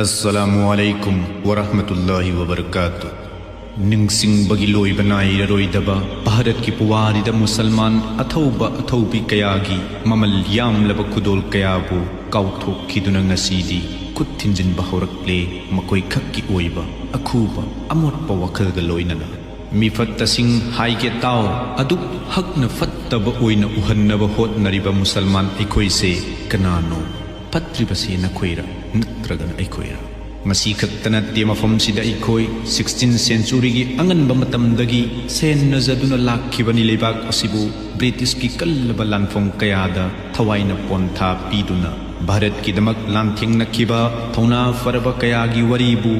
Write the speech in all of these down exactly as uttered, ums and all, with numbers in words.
ꯑꯁꯁꯂꯥꯃꯨ ꯑꯂꯥꯏꯀꯨꯝ ꯋꯔꯍꯃꯇꯨꯜꯂꯥꯍꯤ ꯋꯕꯔꯀꯥꯇꯨ꯫ ꯅꯤꯡꯁꯤꯡꯕꯒꯤ ꯂꯣꯏꯕ ꯅꯥꯏꯔꯔꯣꯏꯗꯕ ꯚꯥꯔꯠꯀꯤ ꯄꯨꯋꯥꯔꯤꯗ ꯃꯨꯁꯜꯃꯥꯟ ꯑꯊꯧꯕ ꯑꯊꯧꯕꯤ ꯀꯌꯥꯒꯤ ꯃꯃꯜ ꯌꯥꯝꯂꯕ ꯈꯨꯗꯣꯜ ꯀꯌꯥꯕꯨ ꯀꯥꯎꯊꯣꯛꯈꯤꯗꯨꯅ ꯉꯁꯤꯗꯤ ꯈꯨꯠ ꯊꯤꯟꯖꯤꯟꯕ ꯍꯧꯔꯛꯂꯦ, ꯃꯈꯣꯏ ꯈꯛꯀꯤ ꯑꯣꯏꯕ ꯑꯈꯨꯕ ꯑꯃꯣꯠꯄ ꯋꯥꯈꯜꯒ ꯂꯣꯏꯅꯅ꯫ ꯃꯤꯐꯠꯇꯁꯤꯡ ꯍꯥꯏꯒꯦ ꯇꯥꯎ, ꯑꯗꯨꯛ ꯍꯛꯅ ꯐꯠꯇꯕ ꯑꯣꯏꯅ ꯎꯍꯟꯅꯕ ꯍꯣꯠꯅꯔꯤꯕ ꯃꯨꯁꯜꯃꯥꯟ ꯑꯩꯈꯣꯏꯁꯦ ꯀꯅꯥꯅꯣ? ꯐꯠꯇ꯭ꯔꯤꯕꯁꯤ ꯅꯈꯣꯏꯔ ꯅꯠꯇ꯭ꯔꯒꯅ ꯑꯩꯈꯣꯏꯔ? ꯃꯁꯤ ꯈꯛꯇ ꯅꯠꯇꯦ, ꯃꯐꯝꯁꯤꯗ ꯑꯩꯈꯣꯏ sixteenth centuryꯒꯤ ꯑꯉꯟꯕ ꯃꯇꯝꯗꯒꯤ ꯁꯦꯟꯅꯖꯗꯨꯅ ꯂꯥꯛꯈꯤꯕꯅꯤ꯫ ꯂꯩꯕꯥꯛ ꯑꯁꯤꯕꯨ ꯕ꯭ꯔꯤꯇꯤꯁꯀꯤ ꯀꯜꯂꯕ ꯂꯥꯟꯐꯝ ꯀꯌꯥꯗ ꯊꯋꯥꯏꯅ ꯄꯣꯟꯊꯥ ꯄꯤꯗꯨꯅ ꯚꯥꯔꯠꯀꯤꯗꯃꯛ ꯂꯥꯟꯊꯦꯡꯅꯈꯤꯕ ꯊꯧꯅꯥ ꯐꯔꯕ ꯀꯌꯥꯒꯤ ꯋꯥꯔꯤꯕꯨ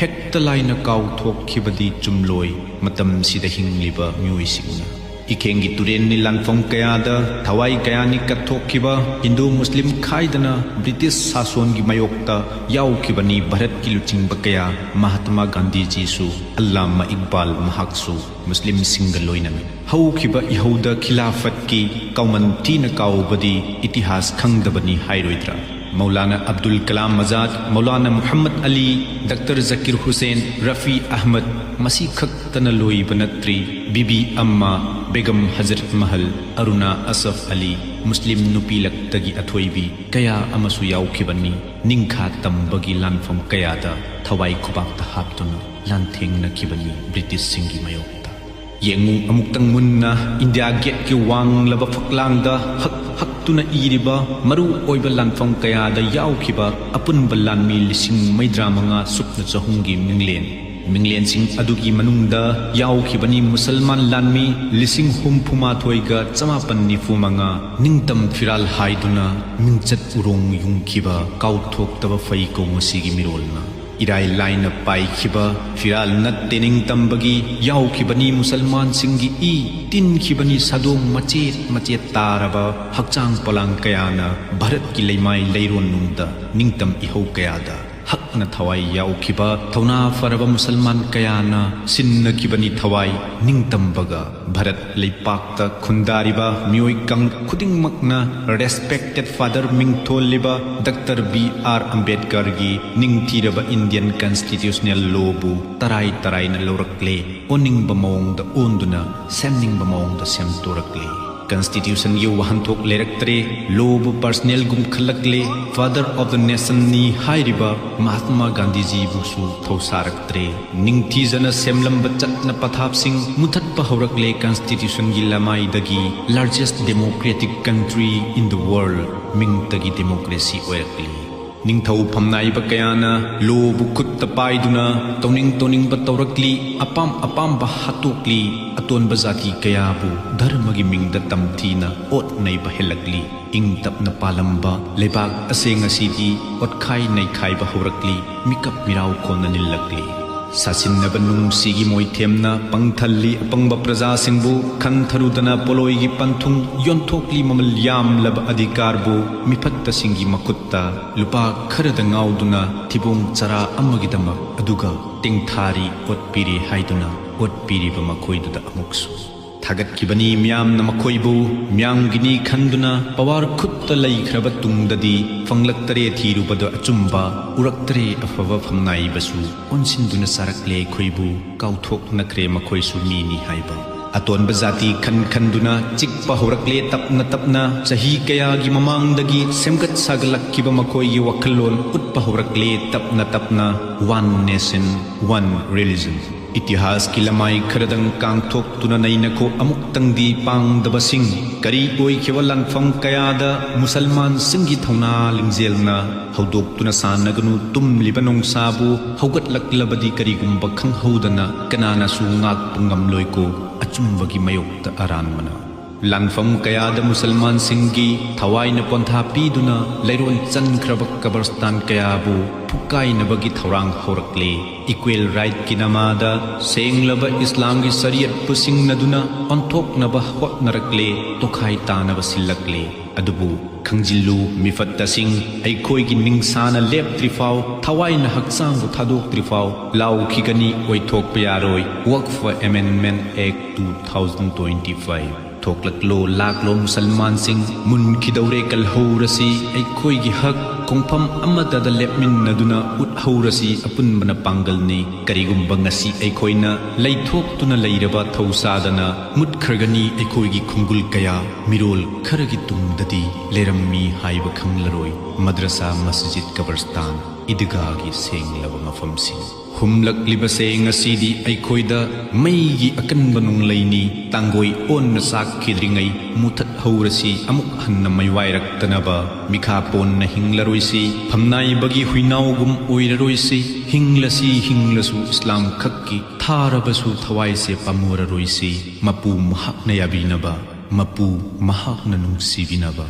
ꯍꯦꯛꯇ ꯂꯥꯏꯅ ꯀꯥꯎꯊꯣꯛꯈꯤꯕꯗꯤ ꯆꯨꯝꯂꯣꯏ꯫ ꯃꯇꯝꯁꯤꯗ ꯍꯤꯡꯂꯤꯕ ꯃꯤꯑꯣꯏꯁꯤꯡꯅ ꯏꯈꯦꯡꯒꯤ ꯇꯨꯔꯦꯟꯅꯤ ꯂꯥꯟꯐꯝ ꯀꯌꯥꯗ ꯊꯋꯥꯏ ꯀꯌꯥꯅꯤ ꯀꯠꯊꯣꯛꯈꯤꯕ, ꯍꯤꯟꯗꯨ ꯃꯨꯁꯂꯤꯝ ꯈꯥꯏꯗꯅ ꯕ꯭ꯔꯤꯇꯤꯁ ꯁꯥꯁꯣꯟꯒꯤ ꯃꯥꯌꯣꯛꯇ ꯌꯥꯎꯈꯤꯕꯅꯤ꯫ ꯚꯥꯔꯠꯀꯤ ꯂꯨꯆꯤꯡꯕ ꯀꯌꯥ, ꯃꯍꯥꯇꯃꯥ ꯒꯥꯟꯙꯤꯖꯤꯁꯨ, ꯑꯜꯂꯥꯃꯥ ꯏꯛꯕꯥꯜ ꯃꯍꯥꯛꯁꯨ ꯃꯨꯁꯂꯤꯝꯁꯤꯡꯒ ꯂꯣꯏꯅꯅ ꯍꯧꯈꯤꯕ ꯏꯍꯧꯗ ꯈꯤꯂꯥꯐꯠꯀꯤ ꯀꯥꯎꯃꯟ ꯊꯤꯅ ꯀꯥꯎꯕꯗꯤ ꯏꯇꯤꯍꯥꯁ ꯈꯪꯗꯕꯅꯤ ꯍꯥꯏꯔꯣꯏꯗ꯭ꯔꯥ? ꯃꯧꯂꯥꯅꯥ ꯑꯕꯗꯨꯜ ꯀꯂꯥꯝ ꯑꯖꯥꯗ, ꯃꯧꯂꯥꯅꯥ ꯃꯨꯍꯝꯃꯗ ꯑꯂꯤ, ꯗꯥꯛꯇꯔ ꯖꯀꯤꯔ ꯍꯨꯁꯦꯟ, ꯔꯐꯤ ꯑꯍꯃꯗ, ꯃꯁꯤ ꯈꯛꯇꯅ ꯂꯣꯏꯕ ꯅꯠꯇ꯭ꯔꯤ꯫ ꯕꯤꯕꯤ ꯑꯝꯃꯥ, ꯕꯦꯒꯝ ꯍꯖꯔꯠ ꯃꯍꯜ, ꯑꯔꯨꯅꯥ ꯑꯁꯐ ꯑꯂꯤ, ꯃꯨꯁꯂꯤꯝ ꯅꯨꯄꯤ ꯂꯛꯇꯒꯤ ꯑꯊꯣꯏꯕꯤ ꯀꯌꯥ ꯑꯃꯁꯨ ꯌꯥꯎꯈꯤꯕꯅꯤ꯫ ꯅꯤꯡꯈꯥ ꯇꯝꯕꯒꯤ ꯂꯥꯟꯐꯝ ꯀꯌꯥꯗ ꯊꯋꯥꯏ ꯈꯨꯕꯥꯛꯇ ꯍꯥꯞꯇꯨꯅ ꯂꯥꯟꯊꯦꯡꯅꯈꯤꯕꯅꯤ ꯕ꯭ꯔꯤꯇꯤꯁꯁꯤꯡꯒꯤ ꯃꯥꯌꯣꯛꯇ꯫ ꯌꯦꯡꯉꯨ ꯑꯃꯨꯛꯇꯪ ꯃꯨꯟꯅ, ꯏꯟꯗꯤꯌꯥ ꯒꯦꯠꯀꯤ ꯋꯥꯡꯂꯕ ꯐꯛꯂꯥꯡꯗ ꯍꯛ ꯍꯛꯇꯨꯅ ꯏꯔꯤꯕ ꯃꯔꯨ ꯑꯣꯏꯕ ꯂꯥꯟꯐꯝ ꯀꯌꯥꯗ ꯌꯥꯎꯈꯤꯕ ꯑꯄꯨꯟꯕ ꯂꯥꯟꯃꯤ ꯂꯤꯁꯤꯡ ꯃꯩꯗ꯭ꯔꯥ ꯃꯉꯥ ꯁꯨꯞꯅ ꯆꯍꯨꯝꯒꯤ ꯃꯤꯡꯂꯦꯟ꯫ ꯃꯤꯡꯂꯦꯟꯁꯤꯡ ꯑꯗꯨꯒꯤ ꯃꯅꯨꯡꯗ ꯌꯥꯎꯈꯤꯕꯅꯤ ꯃꯨꯁꯜꯃꯥꯟ ꯂꯥꯟꯃꯤ ꯂꯤꯁꯤꯡ ꯍꯨꯝꯐꯨ ꯃꯥꯊꯣꯏꯒ ꯆꯃꯥꯄꯟ ꯅꯤꯐꯨ ꯃꯉꯥ꯫ ꯅꯤꯡꯇꯝ ꯐꯤꯔꯥꯜ ꯍꯥꯏꯗꯨꯅ ꯃꯤꯡꯆꯠ ꯎꯔꯣꯡ ꯌꯨꯡꯈꯤꯕ ꯀꯥꯎꯊꯣꯛꯇꯕ ꯐꯩꯀꯣ ꯃꯁꯤꯒꯤ ꯃꯤꯔꯣꯜꯅ꯫ ꯏꯔꯥꯏ ꯂꯥꯏꯅ ꯄꯥꯏꯈꯤꯕ ꯐꯤꯔꯥꯜ ꯅꯠꯇꯦ ꯅꯤꯡꯇꯝꯕꯒꯤ꯫ ꯌꯥꯎꯈꯤꯕꯅꯤ ꯃꯨꯁꯜꯃꯥꯟꯁꯤꯡꯒꯤ ꯏ, ꯇꯤꯟꯈꯤꯕꯅꯤ ꯁꯥꯗꯣꯡ ꯃꯆꯦꯠ ꯃꯆꯦꯠ ꯇꯥꯔꯕ ꯍꯛꯆꯥꯡ ꯄꯣꯂꯥꯡ ꯀꯌꯥꯅ ꯚꯥꯔꯠꯀꯤ ꯂꯩꯃꯥꯏ ꯂꯩꯔꯣꯟꯅꯨꯡꯗ ꯅꯤꯡꯇꯝ ꯏꯍꯧ ꯀꯌꯥꯗ꯫ ꯍꯛꯅ ꯊꯋꯥꯏ ꯌꯥꯎꯈꯤꯕ ꯊꯧꯅꯥ ꯐꯔꯕ ꯃꯨꯁꯜꯃꯥꯟ ꯀꯌꯥꯅ ꯁꯤꯟꯅꯈꯤꯕꯅꯤ꯫ ꯊꯋꯥꯏ ꯅꯤꯡꯇꯝꯕꯒ ꯚꯥꯔꯠ ꯂꯩꯄꯥꯛꯇ ꯈꯨꯟꯗꯥꯔꯤꯕ ꯃꯤꯑꯣꯏ ꯀꯥꯡꯂꯨꯞ ꯈꯨꯗꯤꯡꯃꯛꯅ ꯔꯦꯁꯄꯦꯛꯇꯦꯠ ꯐꯥꯗꯔ ꯃꯤꯡꯊꯣꯜꯂꯤꯕ ꯗꯥꯛꯇꯔ ꯕꯤ ꯑꯥꯔ ꯑꯝꯕꯦꯗꯀꯔꯒꯤ ꯅꯤꯡꯊꯤꯔꯕ ꯏꯟꯗꯤꯌꯟ ꯀꯟꯁꯇꯤꯇ꯭ꯌꯨꯁꯅꯦꯜ ꯂꯣꯕꯨ ꯇꯔꯥꯏ ꯇꯔꯥꯏꯅ ꯂꯧꯔꯛꯂꯦ꯫ ꯑꯣꯟꯅꯤꯡꯕ ꯃꯑꯣꯡꯗ ꯑꯣꯟꯗꯨꯅ ꯁꯦꯝꯅꯤꯡꯕ ꯃꯑꯣꯡꯗ ꯁꯦꯝꯗꯣꯔꯛꯂꯦ꯫ ꯀꯟꯁꯇꯤꯇ꯭ꯌꯨꯁꯟꯒꯤ ꯋꯥꯍꯟꯊꯣꯛ ꯂꯩꯔꯛꯇ꯭ꯔꯦ꯫ ꯂꯣꯕꯨ ꯄꯔꯁꯅꯦꯜꯒꯨꯝ ꯈꯜꯂꯛꯂꯦ꯫ ꯐꯥꯗꯔ ꯑꯣꯐ ꯗ ꯅꯦꯁꯟꯅꯤ ꯍꯥꯏꯔꯤꯕ ꯃꯍꯥꯠꯃꯥ ꯒꯥꯟꯙꯤꯖꯤꯕꯨꯁꯨ ꯊꯧꯁꯥꯔꯛꯇ꯭ꯔꯦ꯫ ꯅꯤꯡꯊꯤꯖꯅ ꯁꯦꯝꯂꯝꯕ ꯆꯠꯅ ꯄꯊꯥꯞꯁꯤꯡ ꯃꯨꯊꯠꯄ ꯍꯧꯔꯛꯂꯦ꯫ ꯀꯟꯁꯇꯤꯇ꯭ꯌꯨꯁꯟꯒꯤ ꯂꯃꯥꯏꯗꯒꯤ ꯂꯥꯔꯖꯦꯁ ꯗꯦꯃꯣꯀ꯭ꯔꯦꯇꯤꯛ ꯀꯟꯇ꯭ꯔꯤ ꯏꯟ ꯗ ꯋꯥꯔꯜ ꯃꯤꯡꯇꯒꯤ ꯗꯦꯃꯣꯀ꯭ꯔꯦꯁꯤ ꯑꯣꯏꯔꯛꯂꯤ꯫ ꯅꯤꯡꯊꯧ ꯐꯝꯅꯥꯏꯕ ꯀꯌꯥꯅ ꯂꯣꯕꯨ ꯈꯨꯠꯇ ꯄꯥꯏꯗꯨꯅ ꯇꯧꯅꯤꯡ ꯇꯧꯅꯤꯡꯕ ꯇꯧꯔꯛꯂꯤ꯫ ꯑꯄꯥꯝ ꯑꯄꯥꯝꯕ ꯍꯥꯠꯇꯣꯛꯂꯤ꯫ ꯑꯇꯣꯟꯕ ꯖꯥꯇꯤ ꯀꯌꯥꯕꯨ ꯙꯔꯃꯒꯤ ꯃꯤꯡꯗ ꯇꯝꯊꯤꯅ ꯑꯣꯠ ꯅꯩꯕ ꯍꯦꯜꯂꯛꯂꯤ꯫ ꯏꯪ ꯇꯞꯅ ꯄꯥꯜꯂꯝꯕ ꯂꯩꯕꯥꯛ ꯑꯁꯦ ꯉꯁꯤꯗꯤ ꯑꯣꯠꯈꯥꯏ ꯅꯩꯈꯥꯏꯕ ꯍꯧꯔꯛꯂꯤ꯫ ꯃꯤꯀꯞ ꯃꯤꯔꯥꯎ ꯀꯣꯟꯅ ꯅꯤꯜꯂꯛꯂꯤ꯫ ꯁꯥꯁꯤꯟꯅꯕ ꯅꯨꯡꯁꯤꯒꯤ ꯃꯣꯏꯊꯦꯝꯅ ꯄꯪꯊꯜꯂꯤ꯫ ꯑꯄꯪꯕ ꯄ꯭ꯔꯖꯥꯁꯤꯡꯕꯨ ꯈꯟꯊꯔꯨꯗꯅ ꯄꯣꯂꯣꯏꯒꯤ ꯄꯟꯊꯨꯡ ꯌꯣꯟꯊꯣꯛꯂꯤ꯫ ꯃꯃꯜ ꯌꯥꯝꯂꯕ ꯑꯙꯤꯀꯥꯔꯕꯨ ꯃꯤꯐꯠꯇꯁꯤꯡꯒꯤ ꯃꯈꯨꯠꯇ ꯂꯨꯄꯥ ꯈꯔꯗ ꯉꯥꯎꯗꯨꯅ ꯊꯤꯕꯣꯡ ꯆꯔꯥ ꯑꯃꯒꯤꯗꯃꯛ ꯑꯗꯨꯒ ꯇꯦꯡꯊꯥꯔꯤ꯫ ꯑꯣꯠꯄꯤꯔꯤ ꯍꯥꯏꯗꯨꯅ ꯑꯣꯠꯄꯤꯔꯤꯕ ꯃꯈꯣꯏꯗꯨꯗ ꯑꯃꯨꯛꯁꯨ ꯊꯥꯒꯠꯈꯤꯕꯅꯤ꯫ ꯃꯤꯌꯥꯝꯅ ꯃꯈꯣꯏꯕꯨ ꯃꯤꯌꯥꯝꯒꯤꯅꯤ ꯈꯟꯗꯨꯅ ꯄꯋꯥꯔ ꯈꯨꯠꯇ ꯂꯩꯈ꯭ꯔꯕ ꯇꯨꯡꯗꯗꯤ ꯐꯪꯂꯛꯇꯔꯦ ꯊꯤꯔꯨꯕꯗ ꯑꯆꯨꯝꯕ, ꯎꯔꯛꯇꯔꯦ ꯑꯐꯕ ꯐꯝꯅꯥꯏꯕꯁꯨ꯫ ꯑꯣꯟꯁꯤꯟꯗꯨꯅ ꯆꯥꯔꯛꯂꯦ ꯑꯩꯈꯣꯏꯕꯨ, ꯀꯥꯎꯊꯣꯛꯅꯈ꯭ꯔꯦ ꯃꯈꯣꯏꯁꯨ ꯃꯤꯅꯤ ꯍꯥꯏꯕ꯫ ꯑꯇꯣꯟꯕ ꯖꯥꯇꯤ ꯈꯟ ꯈꯟꯗꯨꯅ ꯆꯤꯛꯄ ꯍꯧꯔꯛꯂꯦ ꯇꯞꯅ ꯇꯞꯅ꯫ ꯆꯍꯤ ꯀꯌꯥꯒꯤ ꯃꯃꯥꯡꯗꯒꯤ ꯁꯦꯝꯒꯠ ꯁꯥꯒꯠꯂꯛꯈꯤꯕ ꯃꯈꯣꯏꯒꯤ ꯋꯥꯈꯜꯂꯣꯟ ꯎꯠꯄ ꯍꯧꯔꯛꯂꯦ ꯇꯞꯅ ꯇꯞꯅ꯫ One nation, one religion꯫ ꯏꯇꯤꯍꯥꯁꯀꯤ ꯂꯃꯥꯏ ꯈꯔꯗꯪ ꯀꯥꯡꯊꯣꯛꯇꯨꯅ ꯅꯩꯅꯈꯣ꯫ ꯑꯃꯨꯛꯇꯪꯗꯤ ꯄꯥꯡꯗꯕꯁꯤꯡ, ꯀꯔꯤ ꯑꯣꯏꯈꯤꯕ ꯂꯥꯟꯐꯝ ꯀꯌꯥꯗ ꯃꯨꯁꯜꯃꯥꯟꯁꯤꯡꯒꯤ ꯊꯧꯅꯥ ꯂꯤꯡꯖꯦꯜꯅ ꯍꯧꯗꯣꯛꯇꯨꯅ ꯁꯥꯟꯅꯒꯅꯨ꯫ ꯇꯨꯝꯂꯤꯕ ꯅꯣꯡꯁꯥꯕꯨ ꯍꯧꯒꯠꯂꯛꯂꯕꯗꯤ ꯀꯔꯤꯒꯨꯝꯕ ꯈꯪꯍꯧꯗꯅ ꯀꯅꯥꯅꯁꯨ ꯉꯥꯛꯄ ꯉꯝꯂꯣꯏꯀꯣ꯫ ꯑꯆꯨꯝꯕꯒꯤ ꯃꯥꯌꯣꯛꯇ ꯑꯔꯥꯟꯕꯅ ꯂꯥꯟꯐꯝ ꯀꯌꯥꯗ ꯃꯨꯁꯜꯃꯥꯟꯁꯤꯡꯒꯤ ꯊꯋꯥꯏꯅ ꯄꯣꯟꯊꯥ ꯄꯤꯗꯨꯅ ꯂꯩꯔꯣꯟ ꯆꯟꯈ꯭ꯔꯕ ꯀꯕꯔꯁꯇꯥꯟ ꯀꯌꯥꯕꯨ ꯐꯨꯀꯥꯏꯅꯕꯒꯤ ꯊꯧꯔꯥꯡ ꯍꯧꯔꯛꯂꯦ꯫ Equal Rightꯀꯤ ꯅꯃꯥꯗ ꯁꯦꯡꯂꯕ ꯏꯁꯂꯥꯝꯒꯤ ꯁꯔꯤꯌꯠꯄꯨ ꯁꯤꯡꯅꯗꯨꯅ ꯑꯣꯟꯊꯣꯛꯅꯕ ꯍꯣꯠꯅꯔꯛꯂꯦ, ꯇꯣꯈꯥꯏ ꯇꯥꯅꯕ ꯁꯤꯜꯂꯛꯂꯦ꯫ ꯑꯗꯨꯕꯨ ꯈꯪꯖꯤꯜꯂꯨ ꯃꯤꯐꯠꯇꯁꯤꯡ, ꯑꯩꯈꯣꯏꯒꯤ ꯅꯤꯡꯁꯥꯅ ꯂꯦꯞꯇ꯭ꯔꯤꯐꯥꯎ, ꯊꯋꯥꯏꯅ ꯍꯛꯆꯥꯡꯕꯨ ꯊꯥꯗꯣꯛꯇ꯭ꯔꯤꯐꯥꯎ ꯂꯥꯎꯈꯤꯒꯅꯤ, ꯑꯣꯏꯊꯣꯛꯄ ꯌꯥꯔꯣꯏ꯫ Waqf Amendment Act two thousand twenty-five꯫ ꯊꯣꯛꯂꯛꯂꯣ ꯂꯥꯛꯂꯣ ꯃꯨꯁꯜꯃꯥꯟꯁꯤꯡ, ꯃꯨꯟꯈꯤꯗꯧꯔꯦ ꯀꯜꯍꯧꯔꯁꯤ꯫ ꯑꯩꯈꯣꯏꯒꯤ ꯍꯛ ꯈꯣꯡꯐꯝ ꯑꯃꯠꯇꯗ ꯂꯦꯞꯃꯤꯟꯅꯗꯨꯅ ꯎꯠꯍꯧꯔꯁꯤ, ꯑꯄꯨꯟꯕꯅ ꯄꯥꯡꯒꯜꯅꯤ꯫ ꯀꯔꯤꯒꯨꯝꯕ ꯉꯁꯤ ꯑꯩꯈꯣꯏꯅ ꯂꯩꯊꯣꯛꯇꯨꯅ ꯂꯩꯔꯕ ꯊꯧꯁꯥꯗꯅ ꯃꯨꯠꯈ꯭ꯔꯒꯅꯤ꯫ ꯑꯩꯈꯣꯏꯒꯤ ꯈꯣꯡꯒꯨꯜ ꯀꯌꯥ ꯃꯤꯔꯣꯜ ꯈꯔꯒꯤ ꯇꯨꯡꯗꯗꯤ ꯂꯩꯔꯝꯃꯤ ꯍꯥꯏꯕ ꯈꯪꯂꯔꯣꯏ꯫ ꯃꯗ꯭ꯔꯁꯥ, ꯃꯁꯖꯤꯗ, ꯀꯕꯔꯁꯇꯥꯟ, ꯏꯗꯒꯥꯒꯤ ꯁꯦꯡꯂꯕ ꯃꯐꯝꯁꯤꯡ꯫ ꯍꯨꯝꯂꯛꯂꯤꯕꯁꯦ ꯉꯁꯤꯗꯤ ꯑꯩꯈꯣꯏꯗ ꯃꯩꯒꯤ ꯑꯀꯟꯕ ꯅꯣꯡꯂꯩꯅꯤ꯫ ꯇꯥꯡꯒꯣꯏ ꯑꯣꯟꯅ ꯆꯥꯛꯈꯤꯗ꯭ꯔꯤꯉꯩ ꯃꯨꯊꯠꯍꯧꯔꯁꯤ, ꯑꯃꯨꯛ ꯍꯟꯅ ꯃꯩꯋꯥꯏꯔꯛꯇꯅꯕ꯫ ꯃꯤꯈꯥ ꯄꯣꯟꯅ ꯍꯤꯡꯂꯔꯣꯏꯁꯤ, ꯐꯝꯅꯥꯏꯕꯒꯤ ꯍꯨꯏꯅꯥꯎꯒꯨꯝ ꯑꯣꯏꯔꯔꯣꯏꯁꯤ꯫ ꯍꯤꯡꯂꯁꯤ, ꯍꯤꯡꯂꯁꯨ ꯏꯁꯂꯥꯝ ꯈꯛꯀꯤ, ꯊꯥꯔꯕꯁꯨ ꯊꯋꯥꯏꯁꯦ ꯄꯥꯝꯃꯨꯔꯔꯣꯏꯁꯤ꯫ ꯃꯄꯨ ꯃꯍꯥꯛꯅ ꯌꯥꯕꯤꯅꯕ, ꯃꯄꯨ ꯃꯍꯥꯛꯅ ꯅꯨꯡꯁꯤꯕꯤꯅꯕ꯫